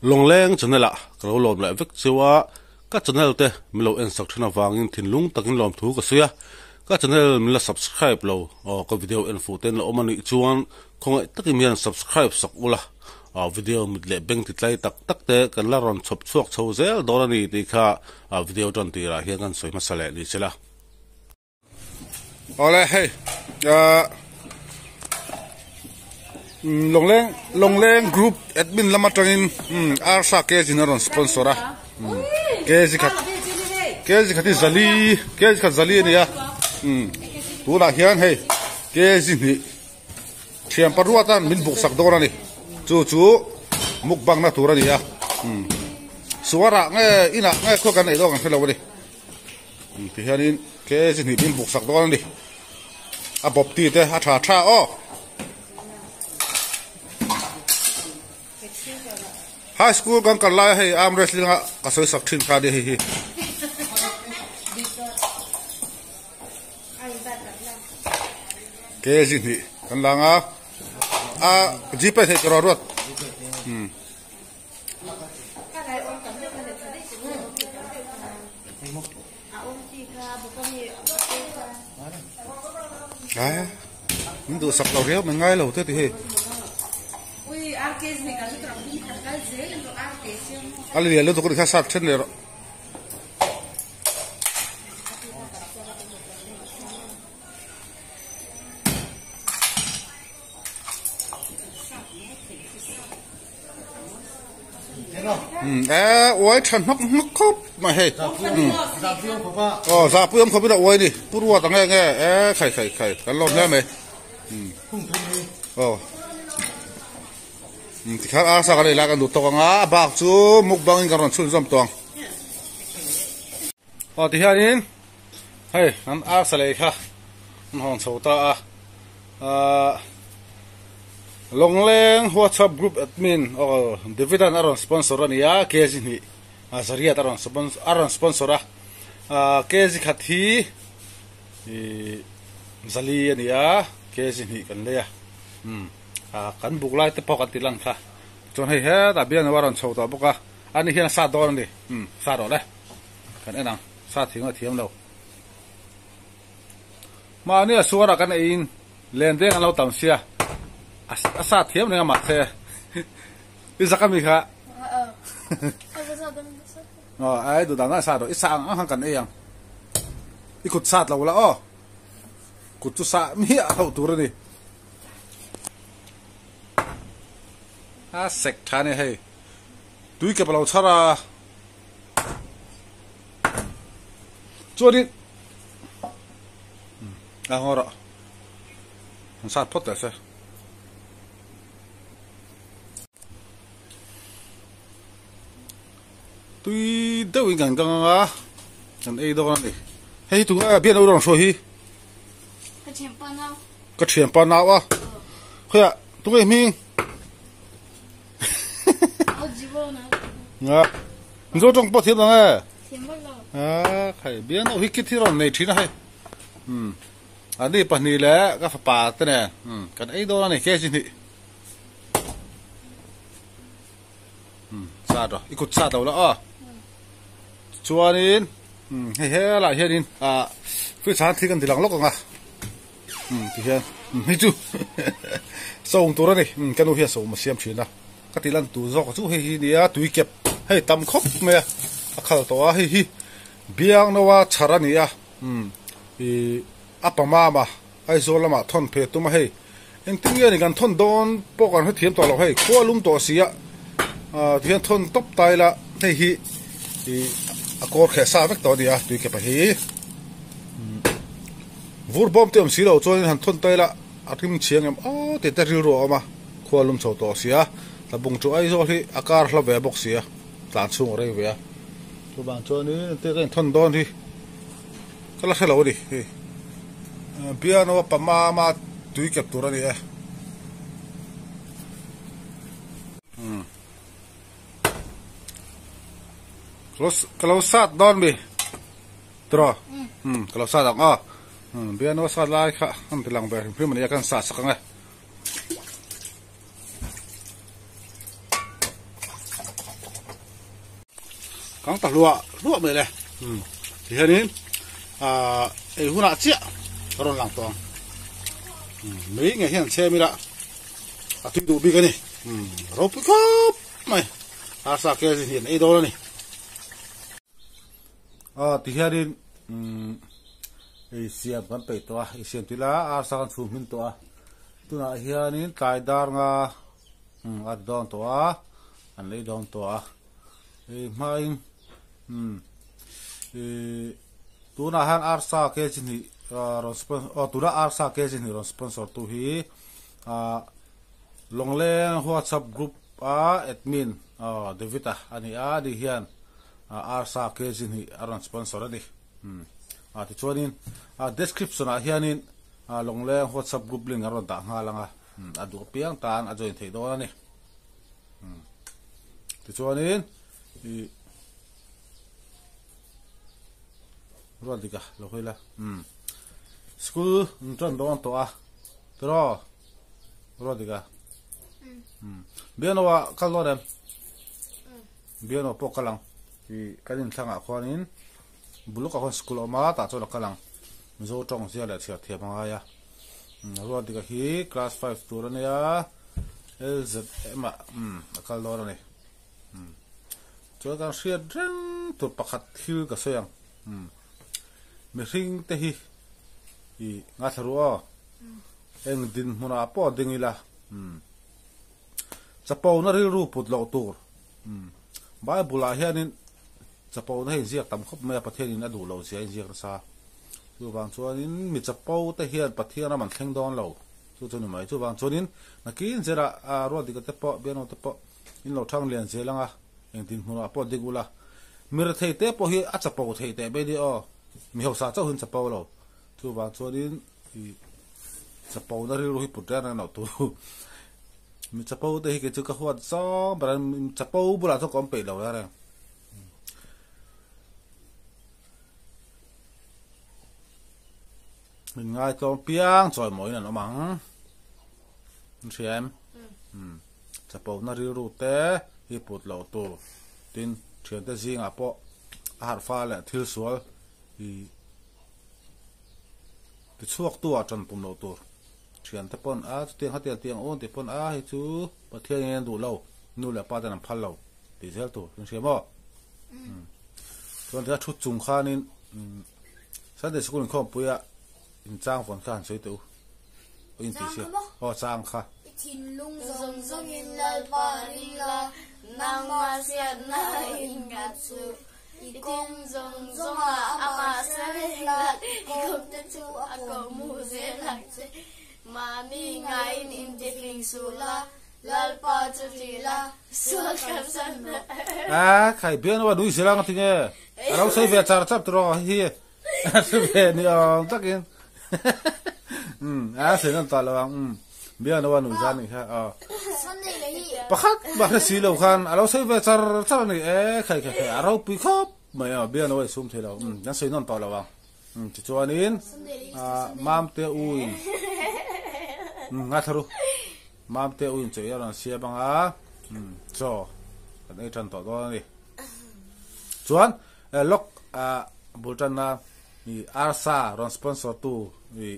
Lawngleng channel ah ka lo lawm leh vek cheu a, ka channel te min lo en sak thin avangin thinlung takin lawmthu ka sawi a, ka channel min la subscribe lo aw ka video en fuh ten la awm a nih chuan khawngaih takin hian subscribe sak ula aw video mit leh beng ti tlai tak tak te kan la rawn chhawp chhuak chho zel dawn a ni tih kha video tan tirah hian kan sawi hmasa leh ni sela. Awle hei Lawngleng Lawngleng group admin lam atangin Arsa KG in a rawn sponsor a KG khat KG khat hi zali KG khat zali a ni a tunah hian hei KG hnih thian paruat a min buk sak dawn a ni chu chu mukbang na tur a ni a suarah nge inah nge khaw kan ei dawn kan hrelo a ni. Ti hianin kg hnih min buk sak dawn a ni a bawp ti te a tha tha aw high school kan kal lai a hei arm wrestling a ka sawi sak thin kha a nia hei hi kg hnih kan lang a a gpay theih tawh ruat umm. A min duh sak lo riau mai ngai lo te ti hei a lian lutuk a ni kha sat then leh rawh. Uai tha hnawk hnawk khawp mai hei aw zahpui awm khawpin a uai ni pu ruat ang nge nge e khai khai khai kan lawm hle mai aw tikhan arsa kan ei lai kan duh tawk ang a a bak chu mukbang in kan rawn chhunzawm tawh ang aw tihianin hei an arsa lei kha an hawn chho ta a ahh Lawngleng WhatsApp group admin aw David an a rawn sponsor a ni a kg hnih a zariat a rawn a rawn sponsor a ahh kg khat hi ihh zali a ni a kg hnih kan lei a umm ah kan buk lai te pawh kan ti lan kha chuan hei hetah bialnu a rawn chho tawh bawk a ani hian a sat dawn a ni umm sat rawh le kan en ang sat thing a thiam lo. Mahni a suarah kan eiin len deng an lo tam sia a sa thiam reng a mahse i zak ami kha aw ai duh dan dan sa rawh i sa ang ang khan kan ei ang i kut sat lo la aw kut chu sa miah loh tur a ni a sek tha a ni hei tui kep a lo chhar a. Chuanin a ngaw rawh an sat phawt teh se. Tui deuhin kan kang anga kan ei dawn a ni. Hei hi tunge bian lo rawn hruai hi? Ka thianpa nau. Ka thianpa nau a. Khawiah tunge hming? Nga Mizo tawng pawh thiam lo nge? Thiam vak lo. A khai bian ho hi kit hi rawn nei thin a hei. Um ani pahnih leh ka fapa te nen um kan ei dawn a ni kg hnih. Um sat rawh i kut sat lo la aw. Chuanin um hei helaiah hianin ah fridge ah thil kan ti lang lawk ang a. Umm ti hian hei chu sawng tur a ni umm ka nu hian sawm a siam thin a ka ti lan tur zawk chu hei hi nia tui kep hei tam khawp mai a a khal tawh a hei hi biang noa chhar a ni a umm ih a pamam a Aizawl lamah thawn phe tum a hei engtin nge ni kan thawn dawn pawh kan hrethiam tawh lo hei khua lum tawh si a ah ti hian thawn tawp ta ila hei hi ih a kawr kheh sa vek tawh a ni a tui kep a hi. Vur bawm te awm si lo chuanin han thawn ta ila a rim chhiang em aw tih te rilru a awm a, khua lum chho tawh si a, tlabung chu Aizawl hi a kar hla ve bawk si a, tlan chhung a rei ve a, chuvang chuanin engtin ka inthawn dawn hi ka la hre lo a ni hei piano a pamama tui kep tur a ni e. Ka lo sat dawn mi. Tiraw? Umm ka lo sat ang aw. Umm biano sat lai kha an ti lang ve hrim hrim a nia ka han sat sak ang e. Kang ta hluah hluah mai le. Tihianin ei hunah chiah ka rawn lang tawh ang. Mei ngei hian chhem ila a tui duh bik a ni. Ropui khawp mai. Arsa kel hi an ei dawn a ni. Aw tihianin ei siam kan peih tawh a, ei siam tih la arsa kan chhum hmin tawh a. Tunah hianin tlai dar nga a ti dawn tawh a, an ei dawn tawh a. Hei hmain umm ih tunah hian arsa kg hnih rawn sponsor aw tuna arsa kg hnih rawn sponsor tu hi ah Lawngleng whatsapp group a admin aw David a ani a ani hian arsa kg hnih a rawn sponsor a ni umm ah tichuanin ah description ah hianin Lawngleng whatsapp group link a rawn dah nghal ang a a duh apiang tan a join theih dawn a ni. Tichuanin ih ruat dik a lo hawi la umm school an tan dawn tawh a tiraw ruat dik a umm biano ah kal dawn em biano pawh kal ang ih kan inthlangah khuanin buluk ah khuan school a awm a tah chuan a kal ang mizo tawng zia leh chhiar thiam a ngai a ruat dik a hi class five tur a nia. LZM ah umm a kal dawn a ni. Umm chuan kan hriat reng tur pakhat thil ka sawi ang. Umm mihring te hi ih ngaithla ru aw. Eng dinhmunah pawh ding ila umm chapo na rilru put loh tur. Umm Bible ah hianin chapo na hi inziak tam khawp mai a Pathianin a duh loh zia a inziak nasa. Chuvang chuanin mi chapo te hian Pathian ram an thleng dawn lo. Chu chu ni mai. Chuvang chuanin nakin zela ruat dika te pawh, biano te pawh in lo thang lian zel anga engtin hmunah pawh dik ula. Mi rethei te pawh hi a chapo thei teh mai nia aw. Mi hausa chauh hian chapo lo. Chuvang chuanin i chapo na rilru hi put reng reng loh tur. Mi chapo te hi kei chu ka huat zawng ber a, mi chapo bulah chuan ka awm peih lo reng reng. Min ngaitlawm piang chawi mawiin an awm ang. An hria em? Umm. Chapona rilru te hi put loh tur. Tin, thiante zingah pawh a harh fa leh thil sual i tichhuak tu ah tan tum loh tur. Thiante pawn a chutiang khatiang tiang awn tih pawn a hei chu Pathian in a duh lo, nu leh pa ten an phal lo tih zel tur. In hria maw? Umm. Chuan tia thu chung khanin umm Sunday sikul inkhawmpuia inchang vawn kha han sawi teh u. Aw in tih sia. Aw chang kha. I thinlung zawng zawngin Lalpa ring la, nangmah hriatna in nghat chu. I kawng zawng zawngah amah hre reng la, i kawmte chu a kawhhmuh zel ang che. Mahni ngaiin intihling suh la, Lalpa chu tih la, sual kan san rawh. A khai bian aw nui zel ang a ti nge a lo sawi ve char char tawh rawh hi a hre ve ni awm takin um a sawi nawn tawh lo ang um bian aw nui zan nih kha aw pakhat mah hre si lo khan a lo sawi ve char char a ni e khai khai khai a ropui khawp mai aw bian aw a insum thei lo um kan sawi nawn tawh lo ang um tichuanin ah mamte u in um ngaithla ru. Mamte u in chaw i a rawn siam ang a, umm chaw kan ei tan tawh dawn a ni. Chuan lawk bul tanna i Arsa rawn sponsor tu i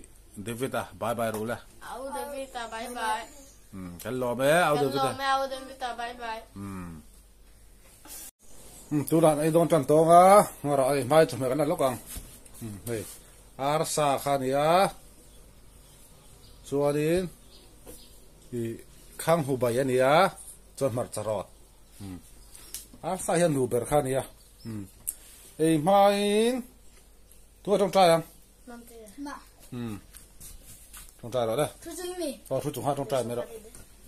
David a bye bye ru le. Au David a bye bye. Umm kan lawm e au David a. Kan lawm e au David a bye bye. Umm. Umm tunah an ei dawn tan tawng a, ngarawh a ei hmai chawhmeh kan la lawk ang. Umm hei Arsa kha a ni a. Chuanin ih khang hu bai a ni a chuan hmarcha rawt umm arsa hian nu ber kha a ni a umm ei hmain tu a tawngtai ang umm tawngtai rawh le aw thu chung kha tawngtai mai rawh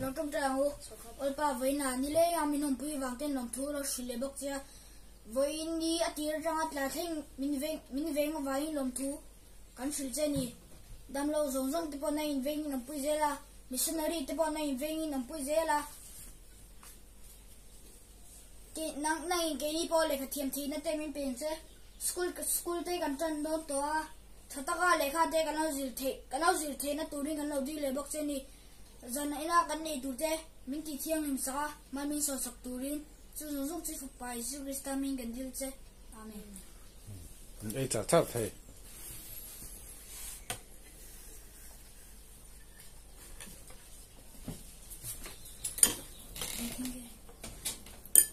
Lawm tawngtai ang u Awlpa vawiin ah nileng a min awmpui vang ten lawmthu lo hrilh leh bawk che a vawiin ni a tir atanga tla thleng min veng min veng avangin lawmthu Kan hrilh che ni. Damlo zawng zawng te pawh na invengin awmpui zel a, missionary te pawh na invengin awmpui zel a. Ke nang nang in keini pawh lehkha thiam theihna te min peng che. School school te kan tan dawn tawh a, tha taka lehkha te kan lo zir theih kan lo zir theihna turin kan lo dil leh bawk che ni. Zan ina kan nei tur te min tih thianghlim sak a, mal min sawnsak turin. Chu zawng zawng chu i Fapa Jesuh Krista hmingin kan dil che. Amen. Ei char char thei.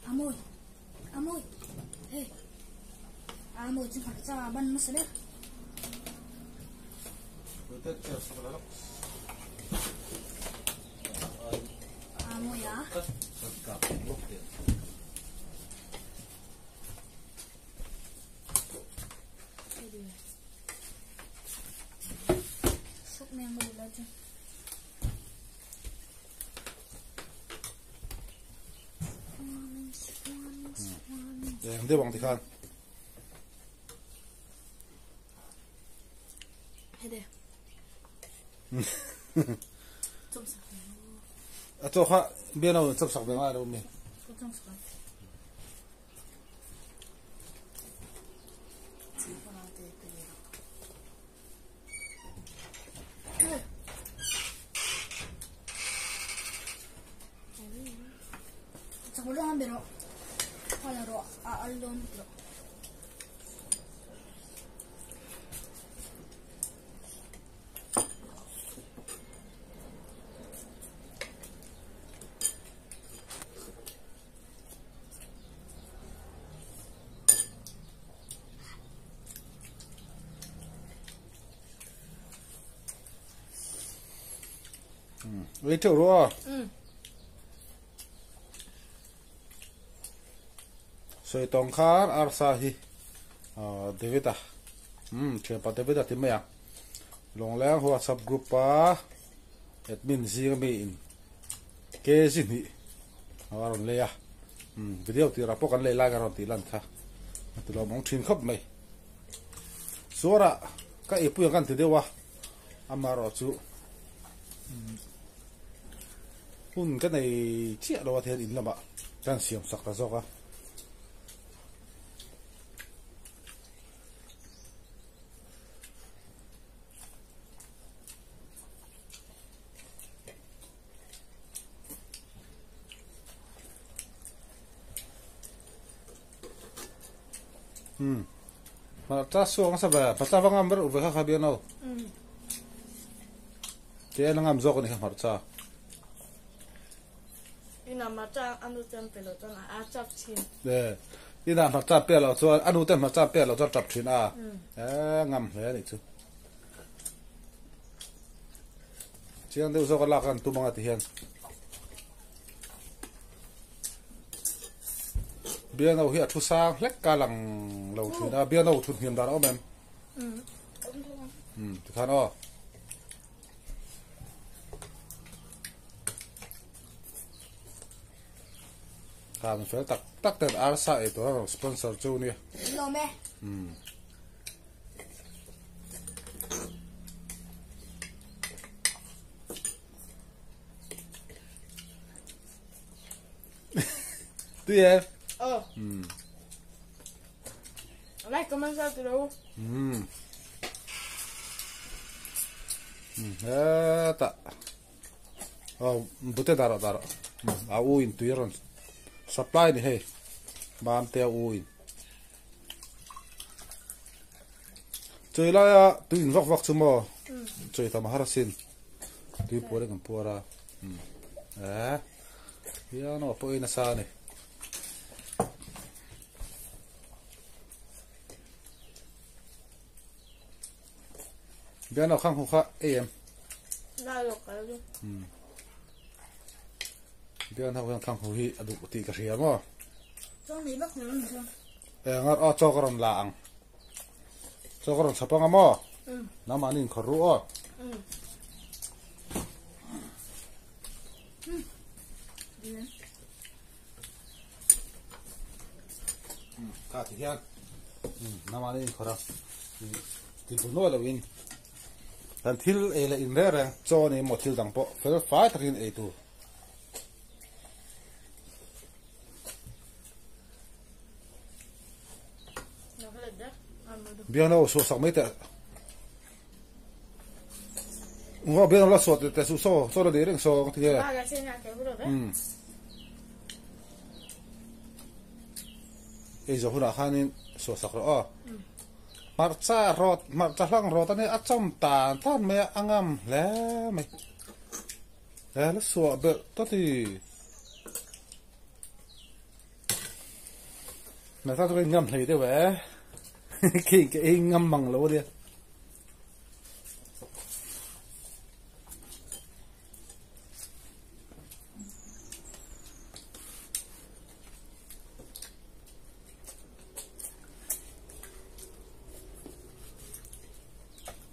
Amawi Amawi Hey Amawi chu hmarcha ban hmasa ber. Amawi a. Eng deuh ang tikhan. A chaw kha bian ho chawp sak ve ngai lo mi. Ei teuh rawh a. Sawi tawng khan arsa hi David-a thianpa David-a ti mai ang. Lawngleng WhatsApp group a admin zing ami in kg hnih a rawn lei a. Video tirah pawh kan lei lai ka rawn tih lan kha a ti lawmawm thin khawp mai. Suarah ka eipui ang kan ti deuh a. Amaherawh chu hun ka nei chiah lo a tihian in lamah ka han siam sak ta zawk a. Hmarcha suak nasa ve, hmarcha va ngam ber u ve kha kha bian ho. Ke en a ngam zawk a ni kha hmarcha. Ina hmarcha anu ten pe lo chuan a chap thin. E, ina hmarcha pe lo chuan anu ten hmarcha pe lo chuan chap thin a. E, ngam hle a nih chu. Chiang deuh zawk a lak an tum anga ti hian. Biano hi a thu sang hlek ka lang lo thin a, biano thut hniam dan a awm em? Um, tikhan aw. Khan fel tak tak ten arsa ei tur a rawn sponsor chu nia. Lawm e. Um. Tui e? Ờ. Like, comment, share từ đâu? Hetah aw bute dah rawh dah rawh a u in tui a rawn supply ni hei Mamte a u in chei laia tui in vak vak chu maw chei tam a har asin tui puar in kan puar a eh hian aw pawh in a sa a ni. Bian aw khang hu kha ei em? La lo ka lo. Bian ho hian khang hu hi a duh tih ka hria maw? Chaw nei vak lo ni chuan. E ngar aw chaw ka rawn la ang. Chaw ka rawn chhap anga maw? Nangmahni inkhawr ru aw. Kha ti hian nangmahni inkhawr a ti bu nuai loin kan thil ei leh in reng reng chaw a ni emaw thil dang pawh fel fai takin ei tur. Biano suah sak mai teh. Ngo biano la suah teh su so so la ni reng so ang ti nge. Ei zawh hunah khanin suah sak rawh aw. Hmarcha rawt, hmarcha hlang rawt a nia, a chawm tan tan mai a, a ngam hle mai. He la suah belh ta ti. Hmarcha chu ka in ngam hlei deuh e. Khi ka ei ngam mang lo a nia.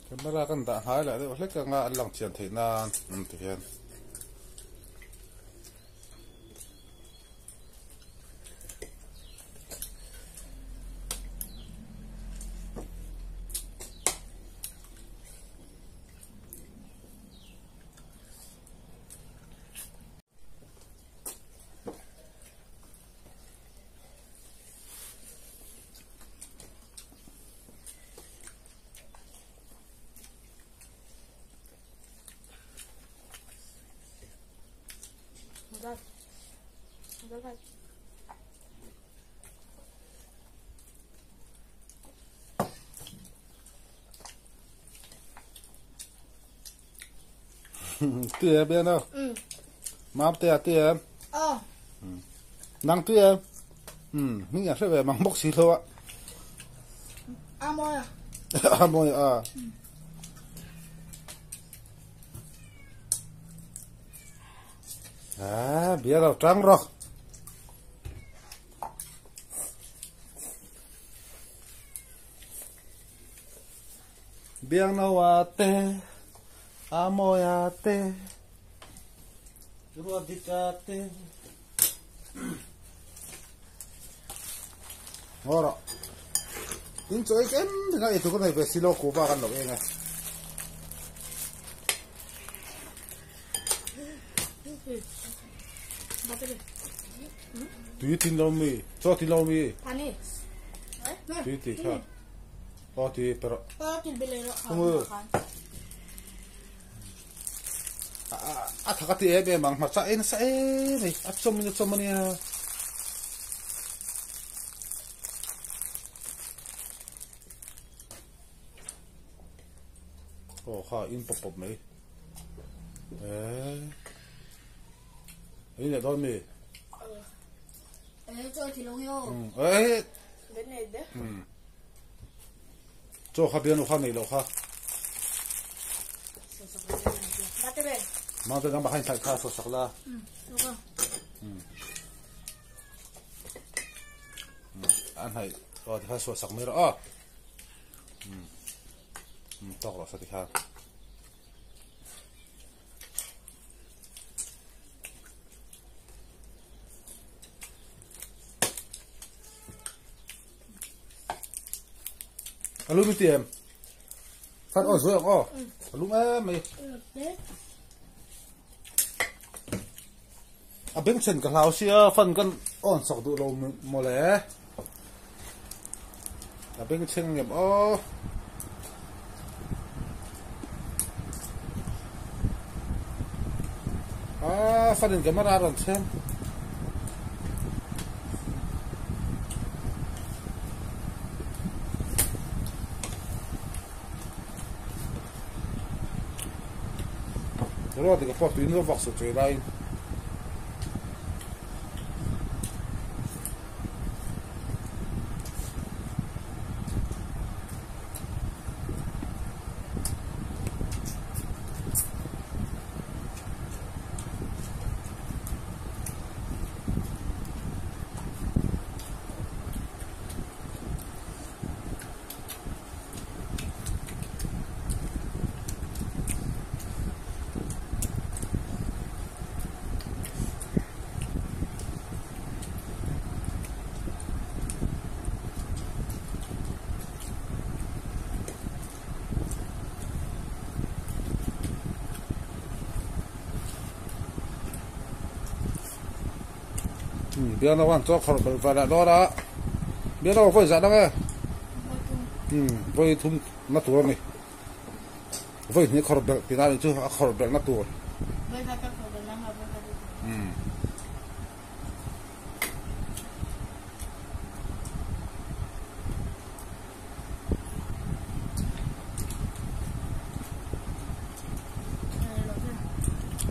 Camera kan dah hnai leh deuh hlek anga an lang chian theih nan an ti hian. Tui em bên đâu? Mam te à tui em? Ờ. Nang tui em? Ừ, mình nhà sẽ về bằng bốc xí thôi ạ. A môi à? A môi à. À, bia đâu trắng rồi. Biang nâu à te, a môi à te, rùa đi à te. Ngon rồi. Tính chơi kém thì nó tụi con này về silo của ba con lộc em này. Tùy tin đâu mi, cho tin đâu mi. Tùy tí kha. Ờ tùy pero. Không à thằng cái em em mà sao em sao em này, à chôm mình chôm mình à. Ồ kha in pop pop mấy. Ê. Ấy là đôi mi. Ê cho thì lâu yêu. Ê. Bên này đấy. Cho kha bian kha này lo kha. Mang tôi đang bảo hành sạch kha sạch sạch la. Đúng không? Ăn hay, rồi thì kha sạch sạch mới rồi. Tóc rồi sạch thì kha. Alu mi tiệm. Phát ở dưới không? Alu em mày. À bên trên cái lao xia phân con ổn sọc đủ lâu mò lẽ. À bên trên nghiệp ô. À phân cái mắt ra rồi xem. Rồi thì cái phật tuyến nó vọc sụt trời đây. Bia nó hoàn cho khỏi và lại đó đó bia nó phải giả đâu nghe với thùng nó tua này với những khỏi bẹt thì nào chứ khỏi bẹt nó tua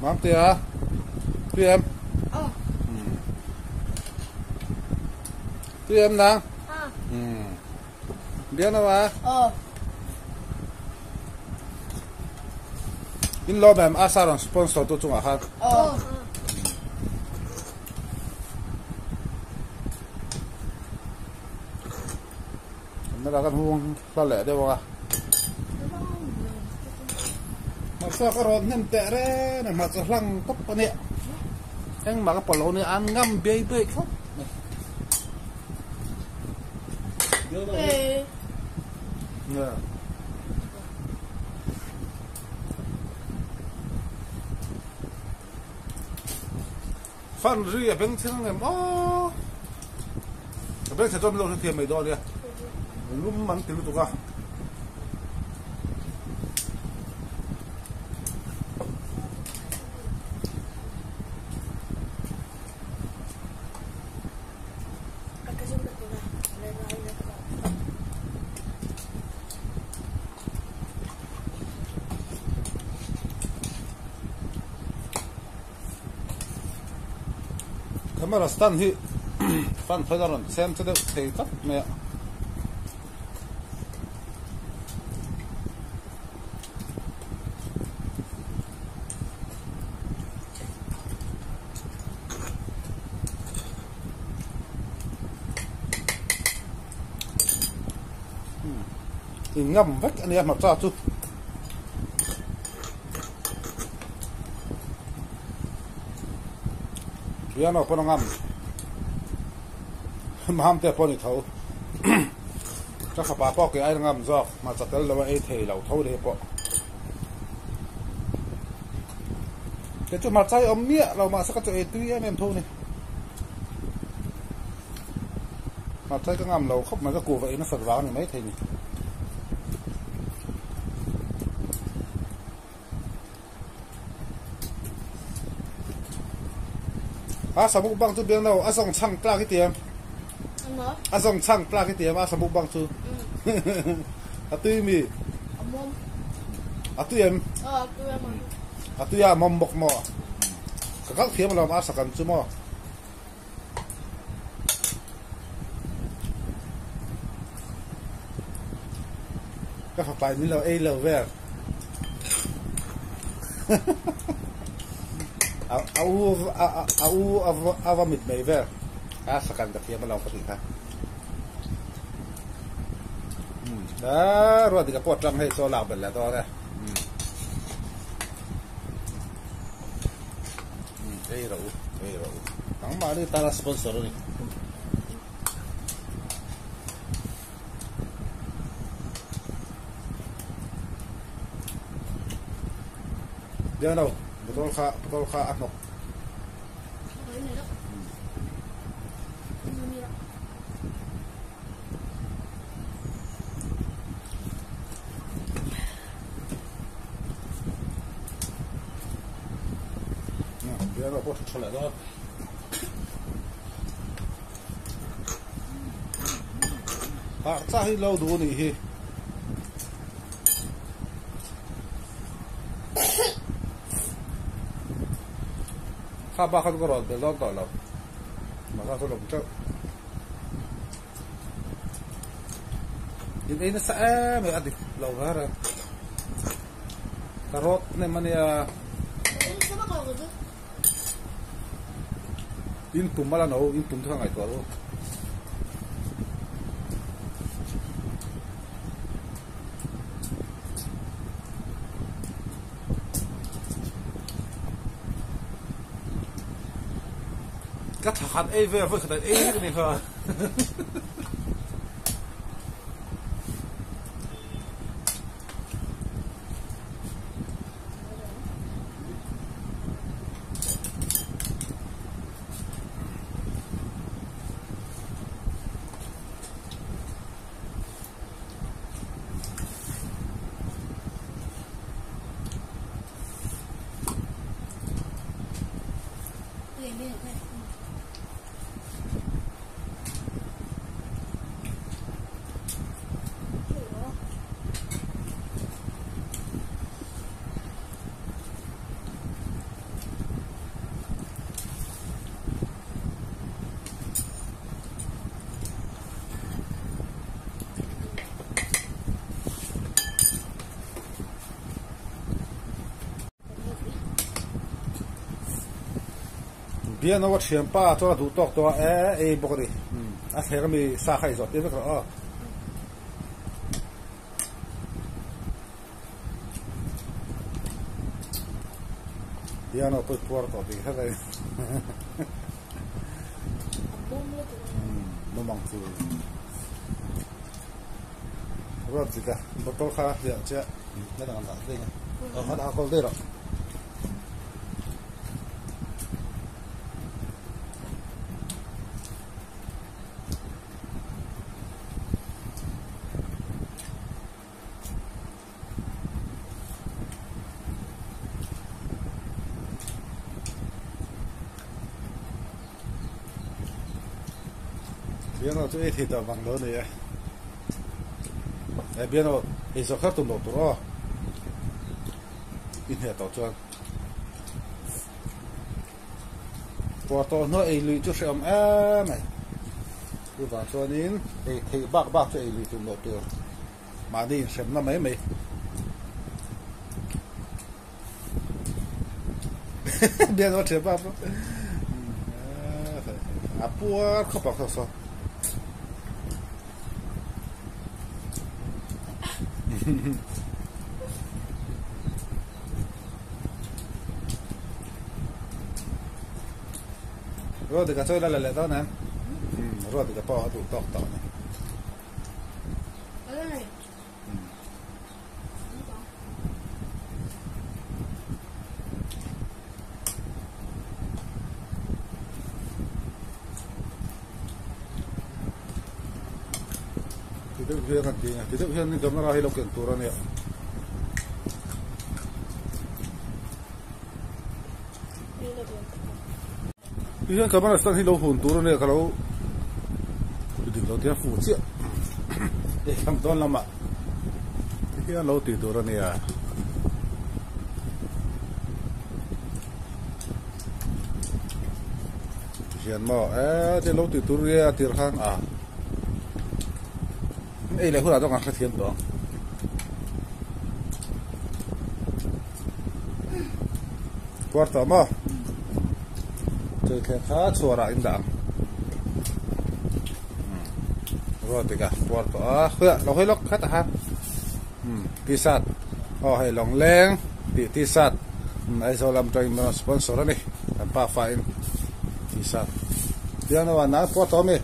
Mamtea tui em? Ờ. Tui em nang? Ờ. Bian awa? Ờ. In lawm em asa rawn sponsor tu chungah khan. Ờ. Camera kan hung hla leh deuh ang a. Hmarcha ka rawn hnem teh reng a hmarcha hlang tawp a nia. Engmah ka pawlh lo nia an ngam biai biai khawp mai. Fan ri a beng thleng em aw. A beng thlen chuan min lo hrethiam mai dawn ania. Lum an ti lutuk a. Camera stand hi fan khawn a rawn chhem che deuh thei tlat mai a. In ngam vek a nia hmarcha chu. Piano pawn a ngam Mamte pawh a ni tho ka fapa pawh ke ai ngam zawk hmarcha tel lo a ei thei lo tho leh pawh kei chu hmarcha hi awm miah lo mahse ka chu ei tui em em tho a ni hmarcha hi ka ngam lo khawp mai ka kuhva ei nasat vang a ni maithei a ni. A samuk bang chu biang no a zawng chhang tlak i tiam a zawng chhang tlak i tiam a samuk bang chu a tui mi a tui em a tui a mawm bawk maw ka kal thiam alawm a sakan chu maw Ka fapa in min lo ei lo vel. A u a u a va mit mai vel. A sakan ka thiam alawm ka tih kha. Ruat dik a pawh tang hei chaw lak belh leh dawn e. Ei rawh u, ei rawh u. Nangmahni tana sponsor a ni. Biang lo, bottle kha, bottle kha a hnawk. Biang lo pawh tha tha leh dawn. Hmarcha hi lo duh anih hi. Kha bak kha chu ka rawn bel dawn tawh lo. Hmarcha chu a lawm teuh. In ei nasa em em a dik lo var a. Ka rawt hnem ania. In pum a la no, in pum chu ka ngaihtuah lo. Ka thla khat ei ve a, vawi khat ah ei vek a ni kha. Piano a thian pa chuan a duh tawk tawh a, e ei bawk a ni. A thleng ami sa kha i zawh tir vek rawh aw. Piano pawh i puar tawh tih kher a ni. Bawm ang chu. Ruat dik a, bottle kha hliah chiah na dang an dah daih a. Aw kha dah kawl daih rawh. Piano chu ei thei tawh vang lo a ni e. He piano ei zawh kher tum loh tur aw. I hneh tawh chuan. Puar tawh hnuai ei lui chu hrehawm em mai. Chuvang chuanin ei theih bak bak chu ei lui tum loh tur. Mahni inhremna mai mai. Biak a thiam bak a puar khawp ang saw saw. Ruatdika chu ila la leh dawn em? Ruatdika pawh a duh tawk tawh a ni. Ti deuh hian an ti a, ti deuh hian camera hi lo ken tur a nia. Ti hian camera stand hi lo hun tur a nia ka lo ti dik lo tia fuh chiah e lam dawn lamah ti hian lo ti tur a nia. Hian maw e ti lo ti tur nge a tir khan a ei leh hunah chuan kan hrethiam tawh ang. Puar tawh maw chei thleng kha chhuarah in dah ang ruat dik a puar tawh a khawiah lo hawi lawk khat a khan t-shirt aw hei lawngleng tih t-shirt Aizawl lam atangin rawn sponsor a ni kan pa fa in t-shirt piano ah nang puar tawh a mi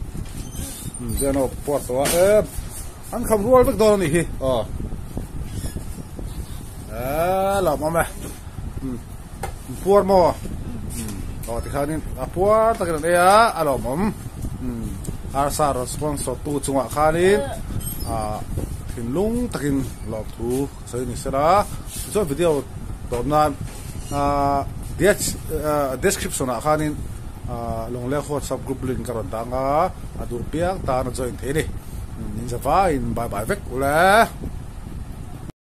piano puar tawh a e an kham rual vek dawn a nih hi aw eee lawmawm e puar maw aw tikhanin a puar takin an ei a a lawmawm arsa rawn sponsor tu chungah khanin ah thinlung takin lawmthu sawi ni sela tichuan video tawp nan ah description ah khanin ah Lungleng WhatsApp group link a rawn dang a a duh piang tan a join thei a ni in zavaiin bye bye vek ule.